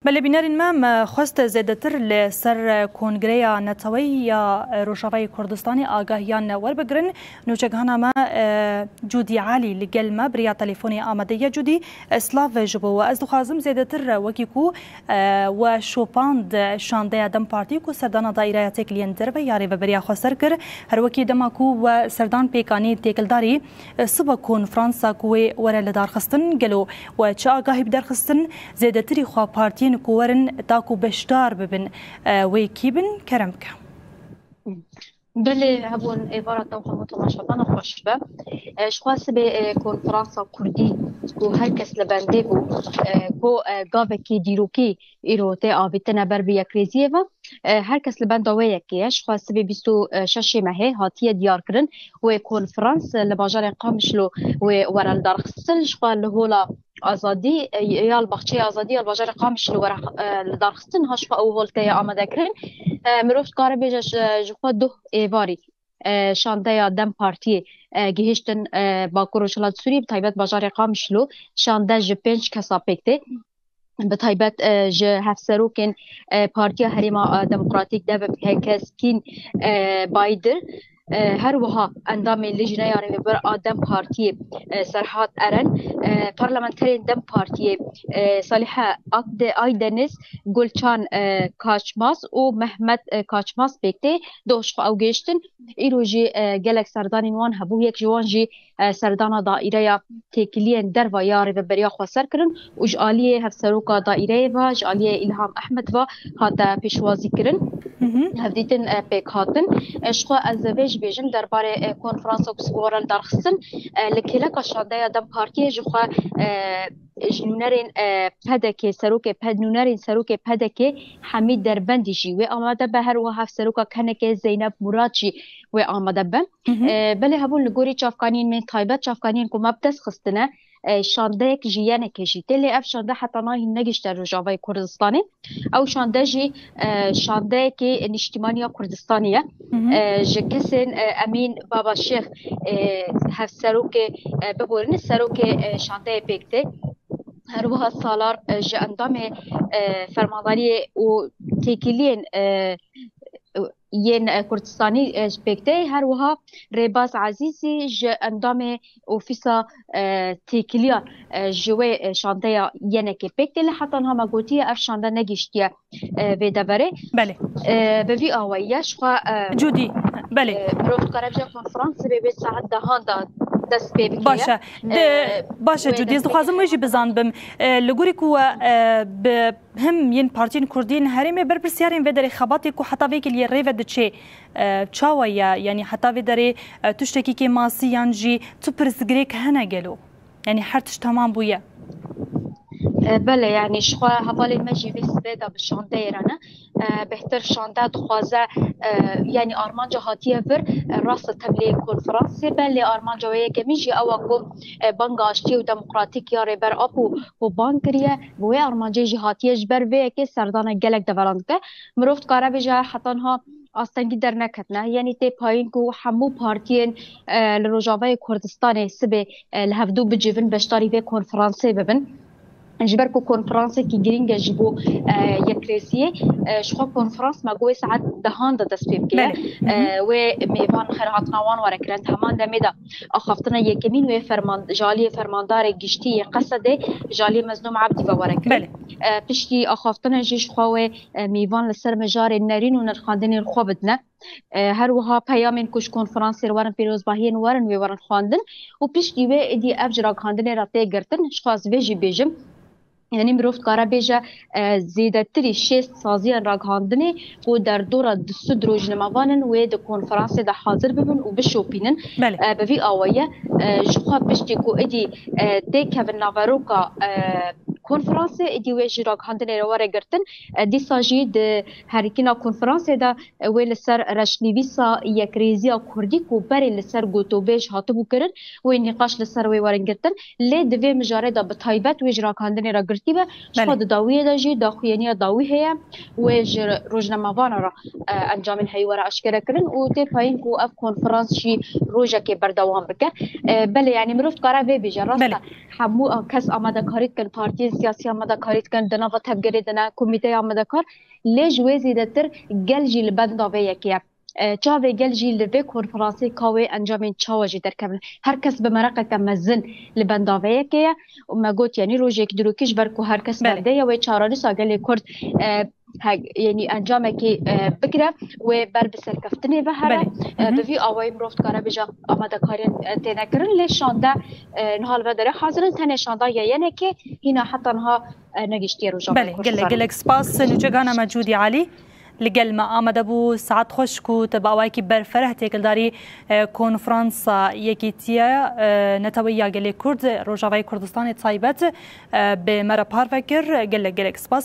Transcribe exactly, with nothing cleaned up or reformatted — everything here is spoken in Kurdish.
Belê bînerên me, me xwest zêdetir li ser Kongreya Neteweyî ya Rojavayê Kurdistanê agahiyan werbigirin. Nûçegihana me, e, Cûdî Elî li gel me bi riya telefonê amade ye. Cûdî, e, silav ji bo we. Ez dixwazim zêdetir, e, wekî ku, e, we şopand şandeya DEM Partî ku serdana daîreya têkiliyên derve ya rêveberiya xweser kir. Her wekî dema ku we serdan pêk anî têkildarî, e, sibe konferansa ku wê were lidarxistin, gelo we çi agahî bi derxistin, zêdetirî xwe partiyên ku werin ta ku beşdar bibin, e, wê kî bin? Kerem bike. Belê, hebûn êvara te û hemû temaşevana xweş be. E, ji xwe sibê, e, konferansa Kurdî ku her kes li bendê bû, e, ku, e, gavekî dîrokî îro tê avîtine ber bi yekrêziyê ve. E, her kes li benda wê yekê ye. Ji xwe sibê bîst û şeşê mehê hatiye diyarkirin wê konferans, e, li bajarê Qamişlo wê were lidarxistin. Ji xwe li Hola Azadî, e, ya li Baxçeyê Azadî ya li bajarê Qamişlo were, e, lidarxistin. Ha ji xwe ew hol teye amadekirin. E, mirov dikare bêje ji, ji xwe duh êvarî, e, şandeya DEM Partiyê, e, gihiştin, e, Bakur Rojhilat Sûriyê, bi taybet bajarê Qamişlo, şande ji pênc kesa pêk tê. Bi taybet, e, ji hevserokên, e, Partiya Herêma, e, Demokratîk, DEVP, H K S, kîn, e, Baydir, e, her wiha endamên Lijneya Rêvebir a DEM Partiyê, e, Serhat Eren, e, parlamenterên DEM Partiyê, e, Salihe Akde-, Aydeniz, Gulçan, e, Kaçmaz û Mehmet, e, Kaçmaz pêk tê. Doh ji xwe ew gihiştin. Îro jî, e, gelek serdanên wan hebû. Yek ji wan jî, e, serdana daîreya têkiliyên derva ya rêveberiya xweser kirin û ji aliyê hevseroka daîreyê ve, ji aliyê Îlham Ehmed ve hate pêşwazî kirin. Hı hı. Hevdîtin, e, pêk hatin. E, ji xwe ez vê jî bêjim derbarê, e, konferansa ku sibe were lidarxistin, e, li kêleka şandeya DEM Partiyê ji xwe, e, ji nûnerên, e, P D K, serokê P D, nûnerên serokê P D K Hemî Derbendî jî wê amade be, her wiha hevseroka K N K Zeynep Murad jî wê amade be. Hı hı. E, belê hebûn li gorî çavkaniyên me taybet, çavkaniyên ku me bi dest xistine, e, şandeyek ji yenekê jî tê, lê ev şande heta niha hîn negihişte Rojavayê Kurdistanê. Ew şande jî, e, şandeyekê Niştîmaniya Kurdistanê ye. Hı hı. E, ji kesên, e, Emîn Baba Şêx, e, hevserokê, e, biborin, serokê, e, şandeyê pêk tê. Her wiha Salar, e, ji endamê, e, fermandariyê û têkiliyên, e, yên, e, Kurdistanî, e, ji pêk tê. Her wiha Rêbaz Ezîzî ji endamê ofîsa, e, têkiliyan, e, ji wê, e, şandeya yenekê pêk tê. Lê heta niha me gotiye ev şande negihiştiye, e, vê deverê. Belê. E, bi vî awayî ye, ji xwe, e, Cûdî, belê. E, mirov dikare bije konferans sibê wê saet dehan de dest pê bike. Baş e. De, e, baş e, Cûdî, ez dixwazim wê jî bizanbim. E, li gorî ku we, e, bi him yên partiyên kurdî yên herêmê berpirsyarên vê derê xebatê ku heta vê kiliyê rê ve diçê, e, çawa ye? Yanî heta vê derê, e, tiştekî kêmasî yan jî tu pirsgirêk hene gelo? Yanî her tişt temam bûye? E, belê, yanî ji xwe hevalên me jî vê sibê de bi şandeyê re ne. E, bêhtir şande dixwaze, e, yanî armanca hatiye vir, e, rast e tevlî konferansê be, lê armanca wê yekemîn jî ew e ku, e, banga aştiyê û demokratîk ya Rêber Apo ku bang kiriye, bi wê armancê jî hatiye, ji ber vê yekê serdana gelek deveran dike. Mirov dikare bêje heta niha astengî derneketine. Yanî tê payîn ku hemû partiyên, e, li Rojavayê Kurdistanê sibê, e, li hevdû bicivin, beşdarî vê konferansê bibin. Ji ber ku konferansekî girîng e ji bo, e, yekrêziyê, e, ji xwe konferans me got wê saet dehan de dest pê bike. Belê. Hı hı. E, wê mêvan xêrhatina wan were kirin. Di heman demê de axaftina yekemîn wê ferman-, ji aliyê fermandarê giştî yê Qesedê, ji aliyê Mezlûm Ebdî ve were kirin. Belê. E, piştî axaftina jî ji xwe wê, e, mêvan li ser mijarên nerîn û nirxandinên xwe bidine. E, her wiha peyamên ku ji konferansê re werin pîrozbahiyên werin wê werin xwendin û piştî wê êdî ev ji ragihandinê re tê girtin. Ji xwe ez vê jî bêjim. Yanî mirov dikare bêje, e, zêdetirî şêst saziyên ragihandinê ku derdora du sed rojnamevan in wê di konferansê de hazir bibin û bişopînin. Belê. E, bi vî awayî, e, ji xwe piştî ku êdî, e, têkevin naveroka, e, konferansê, êdî wê ji ragihandinê re were girtin. E, dîsa jî di herikîna konferansê de, e, wê li ser reşnivîsa yekrêziya kurdî ku berê li ser gotobêj hatibû kirin, wê nîqaş li ser wê werin girtin. Lê di vê mijarê de bi taybet wê ji ragihandinê re girtî be. Ji xwe Belê. di dawiyê de jî daxuyaniya dawî heye. Wê ji rojnamevana re, e, encamên heyî were eşkere kirin û tê payîn ku ev konferans jî rojekê berdewam bike. E, belê, yanî mirov dikare vê bêje. Rast Belê. e, hemû kes amadekarî dikin, partiyên siyasî ya me de karî dikin, di nava tevgerê de ne, komîteya me de kar, lê ji wê zêdetir gel jî li benda vê yekê ye. E, çavê gel jî li vê konferansê ka wê encamên çawa jî derkevin. Her kes bi mereqeke mezin li benda vê yekê ye. Û me got, yanî rojek dîrokî ji ber ku her kes Belê. berdê ye wê çaranîsa gelê Kurd, e, he-, yanî encamekê, e, bigire, wê ber bi serkeftinê ve here. Belê. E, Hı hı. bi vî awayî mirov dikare bêje amadekariyên, e, têne kirin, lê şande, e, niha li vê derê hazir in, tenê şanda ye yenekê, hîna heta niha, e, negihiştiye Rojavayê Belê, Kurdistanê. gelek, gelek spas. Nûçegana me Cûdî Alî li gel me amade bû. Saet xweş ku te bi awayekî berfereh têkildarî, e, konferansa Yekîtiya, e, Neteweyî ya Gelê Kurd, Rojavayê Kurdistanê taybet, e, bi me re parve kir. Gelek, gelek spas.